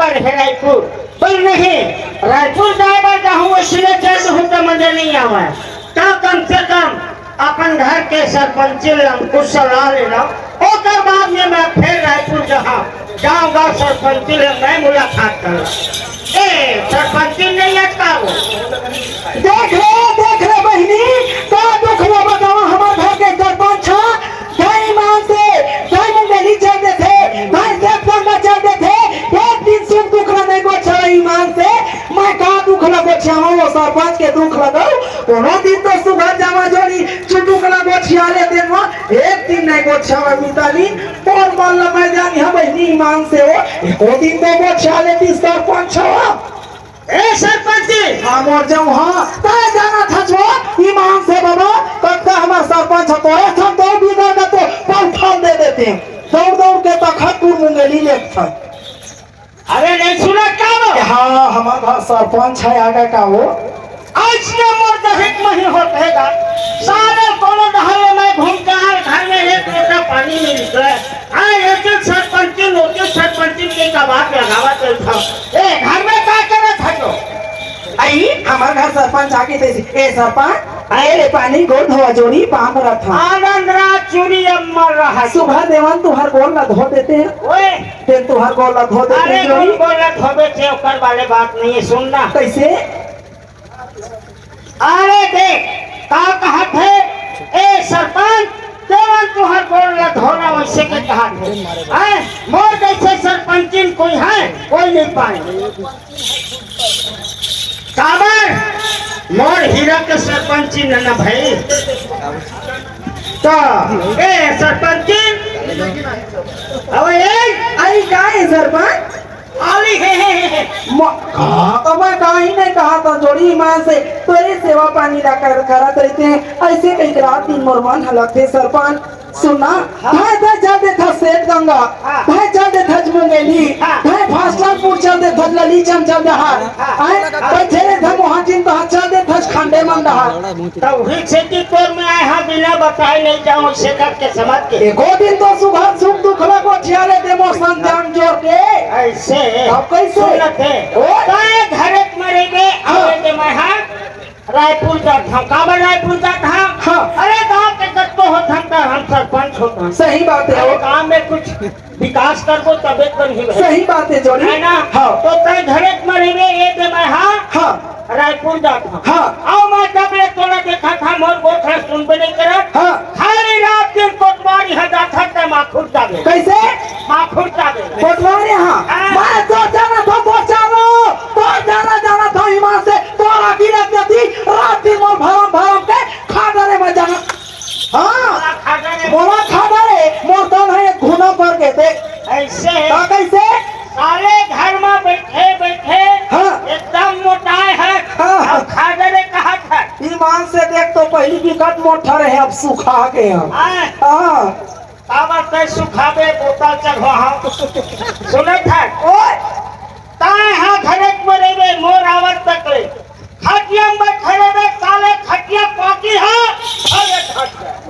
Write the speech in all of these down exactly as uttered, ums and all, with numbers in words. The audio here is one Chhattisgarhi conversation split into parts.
हे रायपुर, पर नहीं, रायपुर जाए बर जाहूँ, इसलिए चल हूँ तो मजा नहीं आवे। तो कम से कम अपन घर के सरपंच ल कुछ सलाह ले लो, ओकर बाद में मैं फिर रायपुर जाहूँ, जाऊँगा सरपंच ले मैं मुलाकात कर। ए, सरपंच नहीं अटकाओ। देख रे, देख रे बहिनी, का दुख ला बतावा हमर घर के सरपंच ह। धई ईमान से, धई मुंगेली चल देथे, धई सेठ गंगा चल देथे, एक दिन सुख दुख ला नहीं गोछावा ईमान से। मैं का दुख ला गोछावा, वो सरपंच के दुख ला दो। कोनो दिन तो सुबह जावा जोड़ी, चुटुक ला गोछिया लेते ना, एक दिन नहीं गोछावा मिताली, मोर मन ला मैं जानी हम बहिनी ईमान से हो, एको दिन तो गोछिया लेती सरपंच हवा। ए सरपंच जी। हाँ, मोर जाऊँ, हाँ। तय जाना था जो, ईमान से बाबा, कब का हमार सरपंच ह, तोरे सन तो बिगड़ गए तो पलथल दे देते हैं। दौड़ दौड़ के तखतपुर मुंगेली लेत था। अरे नहीं सुना का वो? हाँ, हमार घर सरपंच है, आगे का वो? आज ये मोर दहेज में ही होते गा। साले कोनो डहर ले मैं घूम के आए, घर में एक लोटा पानी नहीं निकले। हाँ, एक एक सरपंच, नोटिस सरपंच के कबाब लगावा चलता। ए, घर में का करत है तो? आई, हमार घर सरपंच आके देसी। ए सरपंच, आए ले पानी गोड़ धोवा जोड़ी पाँव परत हँव। आनंद राज चूरी अम्मर रहा। सुबह देवन तुहर गोड़ ला धो देते हैं। ओए। तेन तुहर गोड़ ला धो देते अरे हैं जोड़ी। गोड़ ला धोबे थे, ओकर वाले बात नहीं है, सुन ना। कैसे? अरे देख, का कहत हे, ए सरपंच, देवन तुहर गोड़ ला धोना वैसे के कहत हे। हैं? मोर जैसे सरपंचिन कोई है? कोई नहीं पाए। काबर? मोर हीरा के सरपंचिन है ना भाई। तो, ए सरपंचिन, अब ए, आई का है सरपंच? आली हे, हे, हे, हे। म-, कहा तो मैं कहीं नहीं कहा था, जोड़ी ईमान से तोरे सेवा पानी ला कर, करत रहते हैं। ऐसे कहीं रात दिन मोर मन हलक थे सरपंच। सुनना, हाँ। भाई, भाई चल दे था सेठ गंगा, हाँ। भाई चल दे था मुंगेली, हाँ। भाई फासलापुर चल दे था ललीचम चल दे हार। हाँ। आए, हाँ। बैठे रहे था मोहन जी तो चल दे था खंडे मंडहार। तो वही से कि तोर में आए हाँ, बिना बताए नहीं जाऊँ, से करके समझ के। एको दिन तो सुबह सुख दुख ला गोठिया लेते मोर संग जान जोड़ के। ऐसे? अब कैसे? सुनत हे। ओ? काय घरे के मरे में हाँ। आवे के मैं हाँ रायपुर जात हँव। काबर रायपुर जात हँव? हाँ। अरे गाँव के कतको होत हन त हम सरपंच होत हन। सही बात है। अरे गाँव में कुछ विकास करबो तबे तो नहीं भाई। सही बात है जोड़ी। है ना? हाँ। तो तय घरे के मरे में ये दे मैं हाँ। हाँ। रायपुर जात हँव। हाँ। आओ मैं जब ले तोला देखा था, मोर गोठ ला सुनबे नहीं करत। हाँ। खाली रात दिन कोटवारी ह जात हँव, तय माखुर जाबे। कैसे? माखुर जाबे। कोटवारी ह। हाँ। मैं तो जाना था, तो जाना, तो जाना, जाना था ईमान से, तो राखी रख देती, रात दिन मोर भरम भरम के खा डरे मैं जाना। हाँ। मोला खा डरे। मोला खा डरे, मोर तन है एक घुना पर के देख। ऐसे? का कैसे? साले घर में बैठे बैठे हाँ। एकदम मोटाए है। हाँ। अब खा डरे कहा था। ईमान से देख तो पहली विकट मोटा रहे, अब सुखा के हम। हाँ। हाँ। काबर तय सुखाबे बोतल चढ़वा हम। सुनत है? ओए! ताय हा घरे में रहिबे, मोर आवत तक ले। खटिया में बैठे रहिबे, साले खटिया पाकी हा, भले खट जाए।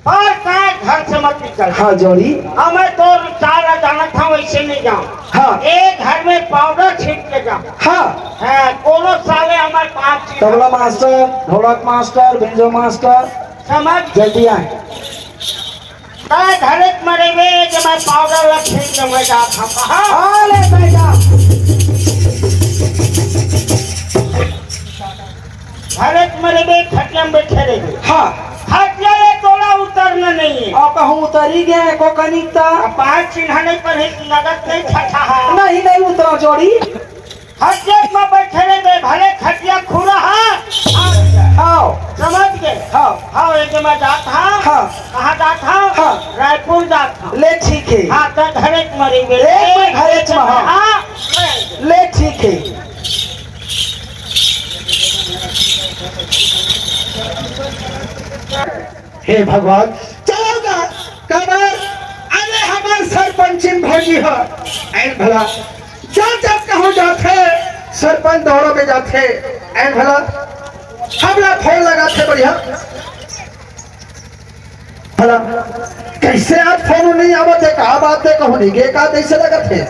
पर ताय घर से मत निकल। हाँ, जोड़ी। अब मैं तो चाल जानत हँव, वैसे नहीं जाऊँ। हाँ। एक घर में पाउडर छीट के जाऊँ। हाँ। हाँ, कोनो साले हमारे पाँच चीज तबला मास्टर, ढोलक मास्टर, बेंजो मास्टर। समझ? जल्दी आए। तैं घरे के मरे में जे मैं पाउडर ला छीट के मैं जात हँव कहाँ? हाँ, ले तैं जा। घरे के मरे में खटिया में बैठे रहे। हाँ। खटिया ले तोला उतरना नहीं है। अब कहूँ उतरी गया है को कनिक ता? अब बाहर चिन्हा नहीं पर है, नगद नहीं छठा है। नहीं, नहीं उतरा जोड़ी। खटिया में बैठे रहे, भले खटिया खुला है। आओ। समझ गए? हाँ। हाँ, एक मैं जात हँव। हाँ। कहाँ जात हँव? हाँ। रायपुर जात हँव। ले ठीक है। हाँ, तो घरे के मरे में। एक मैं घरे के में, हाँ। हाँ। ले ठीक है। हे भगवान, चलो ना, काबर, अरे हमार सरपंचिन भौजी ह, ऐन भला, जब जब कहूँ जाथे, सरपंच दौरा में जाथे, ऐन भला, हमला फोन लगाथे बढ़िया, भला, कैसे आज फोन नहीं आवत हे, का बात हे, कहूँ नहीं गे, का कैसे लगत हे?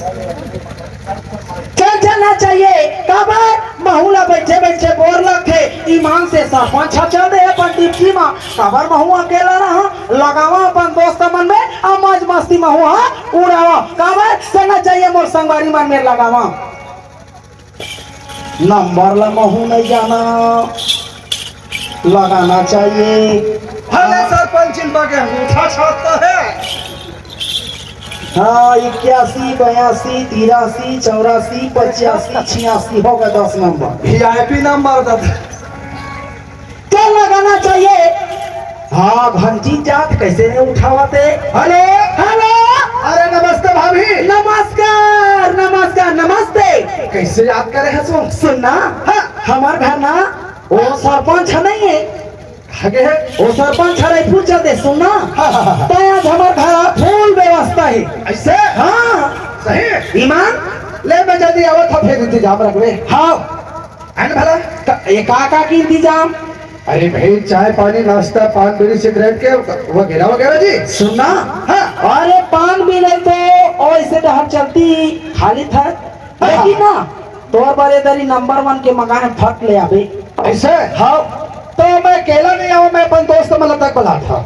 चल चलना चाहिए। काबर महू ला बैठे बैठे बोर लगथे। ईमान से सरपंच ह चल दे अपन ड्यूटी मा। काबर महू अकेला रहा? लगावा अपन दोस्त मन में, आ मौज मस्ती महू हा उड़ावा। काबर चलना चाहिए मोर संगवारी मन में लगावा। नंबर ला महू नहीं जाना, लगाना चाहिए। भले सरपंच इन बगे अंगूठा छापता है। हाँ, इक्यासी, बयासी, तिरासी, चौरासी, पचासी, छियासी हो गए दस नंबर। वीआईपी नंबर दादा। क्या लगाना चाहिए? हाँ, घंटी जात कैसे नहीं उठावते? Hello, hello. अरे नमस्ते भाभी। नमस्कार, नमस्कार, नमस्ते। कैसे याद करे है सो? सुनना, हाँ। हमार घर ना वो सरपंच ह नहीं है। आगे है। वो सरपंच ह रायपुर चल दे, सुनना। हाँ, हाँ, हाँ। तो आज हमार घर फुल व्यवस्था है। ऐसे? हाँ। सही? ईमान? ले मैं जल्दी आवत हूँ, फिर इंतजाम रखबे। हाँ। है ना भला? त-, ये का का की इंतजाम? अरे भाई, चाय पानी, नाश्ता, पान, बीड़ी, सिगरेट के वगैरह वगैरह जी। सुनना। हाँ। अरे पान भी नहीं तो ऐसे डहर चलती खाली था। हाँ। लेकिन ना, तोर बरेदरी नंबर वन के मंगाए हम, फट ले आबे। ऐसे? हाँ। तो मैं अकेला नहीं आऊँ, मैं अपन दोस्त मन तक बुलात हूँ।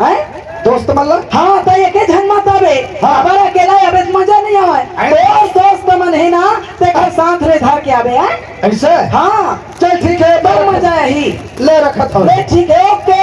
हैं? दोस्त मन ला? हाँ, तो एके झन मत आबे। हाँ। अगर अकेला आबे तो मजा नहीं आवे। हैं? तोर दोस्त मन है ना, तेकर साथ रे धर के आबे, हैं? ऐसे? हाँ। चल ठीक है, तो मैं मजा आही। ले रखत हूँ। ले ठीक है, okay.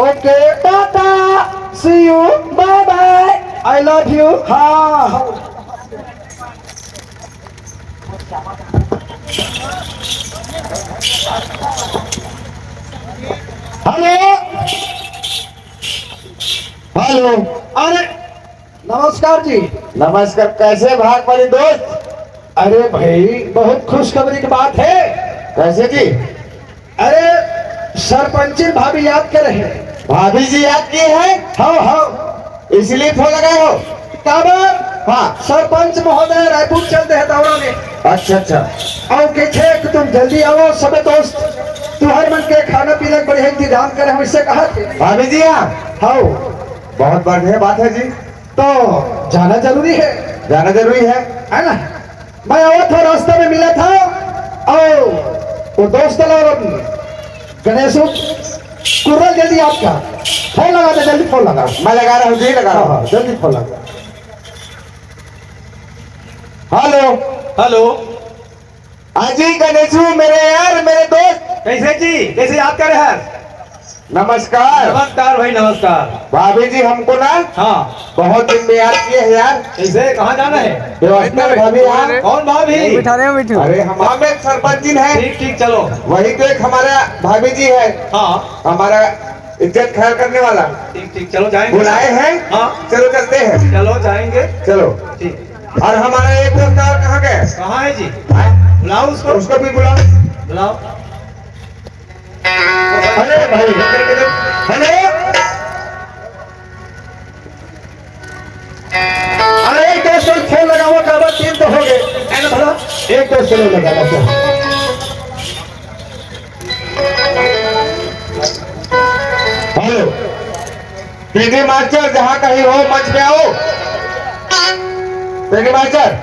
Okay. Tata. See you। Bye bye. I love you। हाँ। हेलो। हेलो। अरे नमस्कार जी। नमस्कार, कैसे भाग वाली दोस्त? अरे भाई, बहुत खुशखबरी की बात है। कैसे जी? अरे सरपंची भाभी याद करे है। भाभी जी याद किए हैं? हाँ, हाँ। इसलिए फोन लगाए हो? काबर? हाँ। सरपंच महोदय रायपुर चल दे है दौरा में। अच्छा, अच्छा। अउ कथे कि तुम जल्दी आवो, सबे दोस्त तुहर मन के खाना पीना के बढ़िया इंतजाम करे, हम इससे कहा थे। भाभी जी यहाँ? हाँ। बहुत बढ़िया बात है जी। तो जाना जरूरी है। जाना जरूरी है। है ना? मैं आवत था, रास्ता में मिला था, अउ वो दोस्त ला गणेश कुर्रा जल्दी आपका फोन लगा दे, जल्दी फोन लगा। मैं लगा रहा हूँ जी, लगा रहा हूँ। हाँ, जल्दी फोन लगा। हेलो। हेलो। हाँ जी गणेशू, मेरे यार, मेरे दोस्त। कैसे जी, कैसे याद करे हैं? नमस्कार। नमस्कार भाई, नमस्कार। भाभी जी हमको ना, हाँ। बहुत दिन में याद किए हैं यार। कैसे, कहाँ जाना है? व्यवस्था है भाभी यहाँ। कौन भाभी? नहीं बिठा रहे हैं, बिठू। अरे हम, हम एक सरपंच जी हैं। ठीक ठीक, चलो। वही तो एक हमारा भाभी जी है। हाँ। हमारा इज्जत ख्याल करने वाला। ठीक ठीक, चलो जाएंगे। बुलाए हैं। हाँ। चलो चलते हैं। चलो जाएंगे। चलो। ठीक। और हमारा एक दोस्त और कहाँ गया? कहाँ है जी? हाँ? बुलाओ उसको। उसको भी बुलाओ। बुलाओ। अरे भाई, हेलो। अरे एक दोस्त को फोन लगाओ, काबर तीन तो हो गए। है ना भला? एक दोस्त को लगा लो। हेलो। पीटी मास्टर, जहाँ कहीं हो, मंच पे आओ। PT master.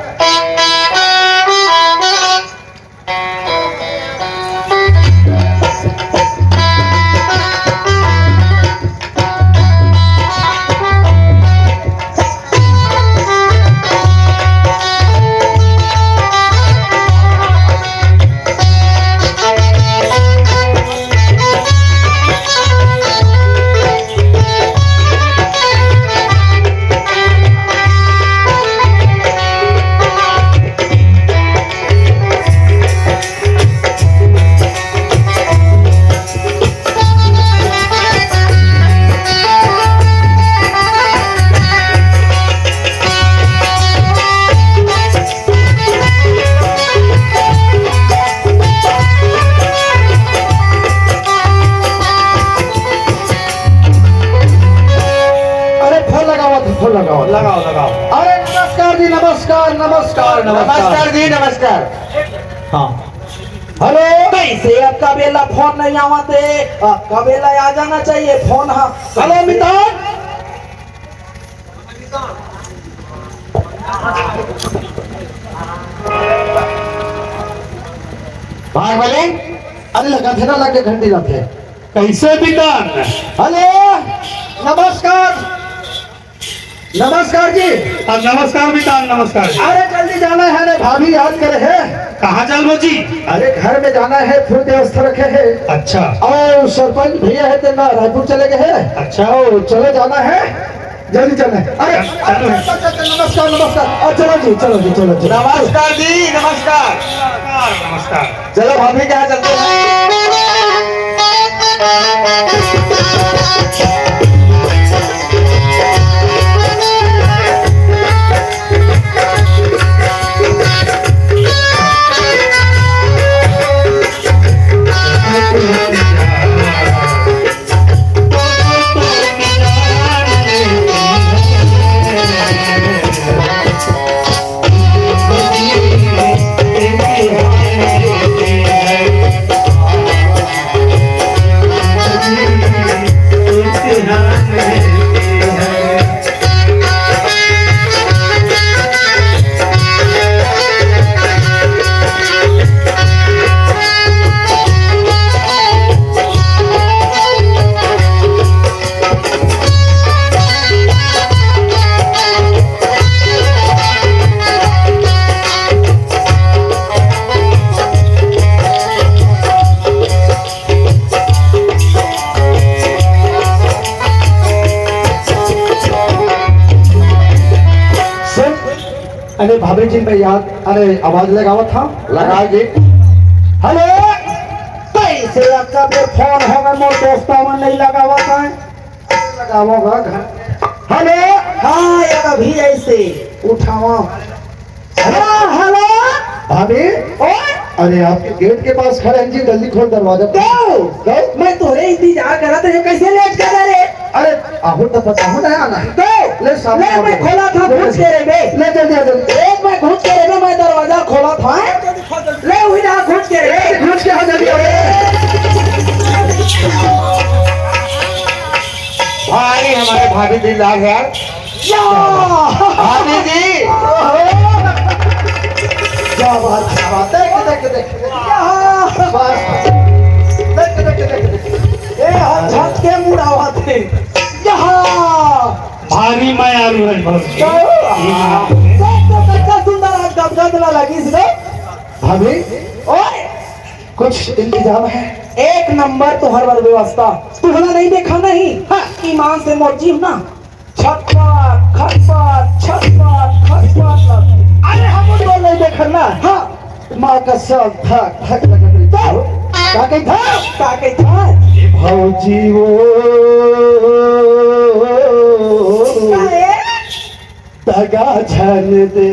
अरे फोन लगाओ, फोन लगाओ। लगाओ, लगाओ। अरे नमस्कार जी, नमस्कार, नमस्कार, नमस्कार। नमस्कार जी, नमस्कार। हाँ। हेलो। कैसे अतका बेला फोन नहीं आवत हे? अतका बेला आ जाना चाहिए फोन। हाँ। हेलो मितान। भाग वाले, अरे लगा थे ना, लगे घंटी लगे। कैसे बितान? हेलो, नमस्कार। नमस्कार जी। हाँ, नमस्कार बितान, नमस्कार जी। अरे जल्दी जाना है रे, भाभी याद करे है। कहाँ चलबो जी? अरे घर में जाना है, फूल व्यवस्था रखे है। अच्छा। और सरपंच भैया है तेना रायपुर चले गए हैं। अच्छा। और चले जाना है, जल्दी चले। अरे चल, चल, चल। अच्छा, अच्छा, अच्छा, नमस्कार, नमस्कार। आ, चलो जी, चलो जी, चलो जी। नमस्कार जी, नमस्कार। नमस्कार, नमस्कार। चलो भाभी के यहाँ चलते हैं। सुन, अरे भाभी जी, मैं याद, अरे आवाज लगावत था। लगा जी। हेलो, कैसे अक्का पे फोन होगा, मोर दोस्तों में नहीं लगावत है। लगावोगा घर। हेलो, हाँ, ये अभी ऐसे उठावा। हाँ, हेलो। भाभी। ओए। अरे, आपके गेट के पास खड़े हैं जी, जल्दी खोल दरवाजा। दो। दो। मैं तोरे इंतजार कर रहा था, ये कैसे लेट कर रहा रे? अरे, आहू तो बताहू ना आना है। दो। ले, सामने ले, खोल मैं दे। खोला था, ले, घुस ले। के रे बे। ले, जल्दी आ, जल्दी। एक मैं घुस के रे बे, मैं दरवाजा खोला था। ले, वही रहा, घुस के रे। ले, घुस के आ, जल्दी आ। भाई, हमारे भाभी दिलदार है यार। या! भाभी जी। क्या बात, क्या बात। देख, देख, देख। या! बस। देख, देख, देख, देख। ए, हम झटके मुड़ावा थे। या! भारी मयारू है भौजी। तो, देख तो कितना सुंदर आज गदगद ला लगी इसमें। भाभी। ओए! कुछ इंतजाम है? एक नंबर तोहर बर व्यवस्था। तुहला नहीं देखा नहीं? हाँ। ईमान से मोर जीव ना छटपट, खटपट, छटपट, खटपट लगथे। अरे, हम तो नहीं देखन ना। हाँ। माँ कसम, धक, धक लगत रही। तो? का कही था? का कही था? ए भौजी वो काहे? दगा झन देबे।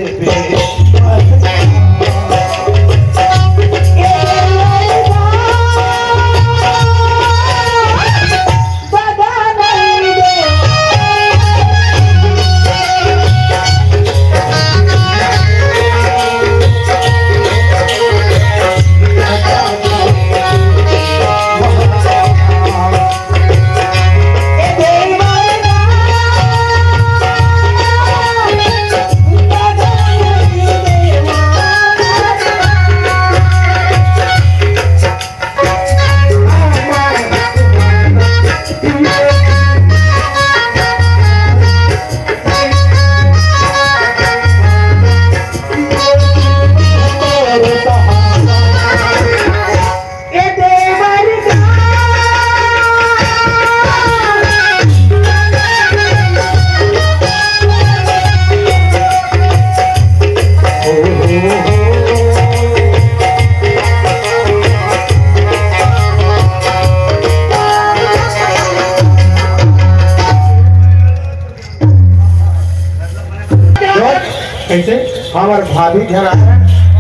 कैसे? हमार भाभी घर आए।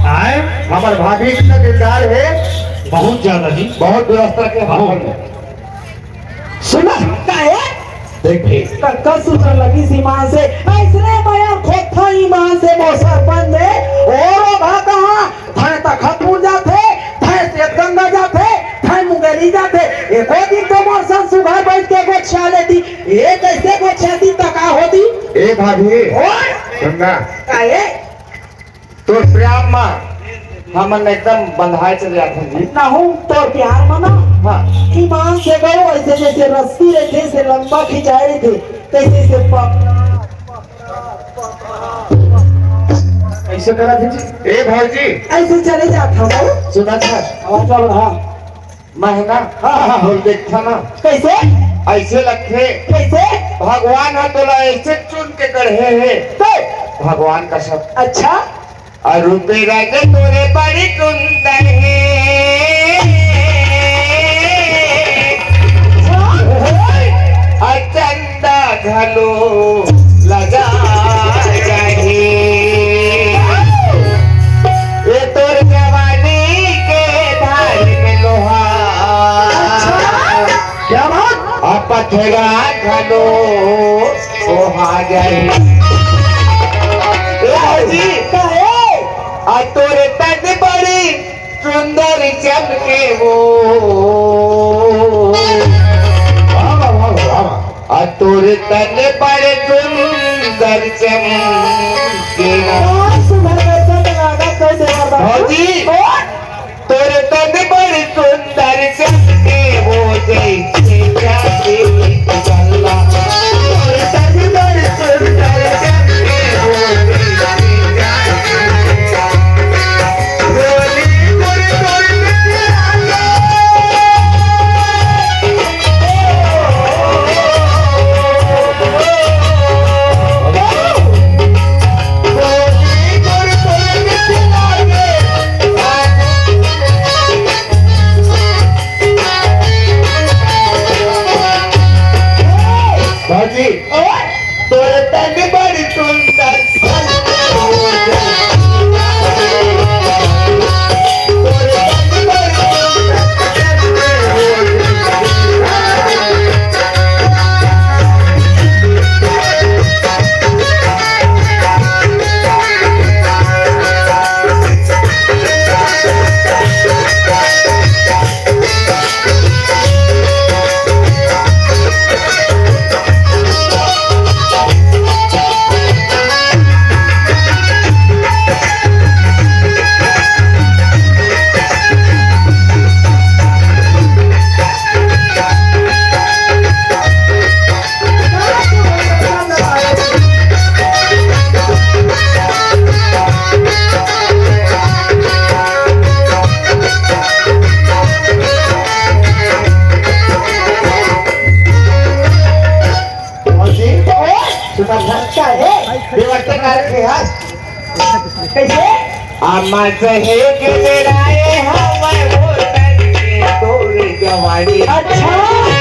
आए? हमार भाभी इतना दिलदार है। बहुत ज्यादा जी। बहुत व्यवस्था के हाथन में। सुना? काहे? देख भी। कक्का सुधर लगी ईमान से। ऐसने मया खोथा ईमान से मोर सरपंच में। और ओ भा कहाँ? थाए तखतपुर जाथे, थाए चेतगंगा जाथे, थाए मुंगेली जाथे। एको दिन तो मोर संग सुघर बैठ के गोठिया लेती। ए कैसे गोठियाती त का होती? ए भाभी। ओए! सुनना, काहे? तोर प्रेम म हमन एकदम बंधाए चले जाथन जी। नाहू, तोर प्यार म ना, हाँ। ईमान से गो, ऐसे जैसे रस्सी रहिथे, से लंबा खिंचाए रहिथे, तैसे से पकड़ा, पकड़ा, पकड़ा। ऐसे करा थे जी। ए भौजी। ऐसे चले जात हवं। सुना था। आवाज वाला, हाँ। महना, हाँ, हाँ, हाँ। बोल देखा ना। कैसे? ऐसे लगथे। कैसे? भगवान ह तोला ऐसे चुन के गढ़े हे। तो? भगवान का सब। अच्छा। अउ रूपे रंग तोरे बड़ी सुंदर हे। हाँ। अउ चंदा घलो लजा जाही। ये तोर जवानी के धार में लोहा। अच्छा, क्या बात? अउ पथरा घलो ओहा जाही। ए भौजी, काहे? अउ तोर तन बड़ी सुंदर चमके वो। वाह, वाह, वाह, वाह, वाह। अउ तोर तन बड़ सुंदर चमके वो। बहुत सुंदर, कैसा तो लागत है देवर बाबू। भौजी, और? तोर तन बड़ सुंदर चमके वो जैसे चांदी के गल्ला। तोर तन बड़ सुंदर चमके वो जैसे चांदी के गल्ला। भौजी, तोर तन बड़ी सुंदर। भौजी, सुना था? क्या है? बेवकूफ ना रखे यार। कैसे? अम्मा सहेज मेरा ए हवा होटल में तोर जवानी। अच्छा।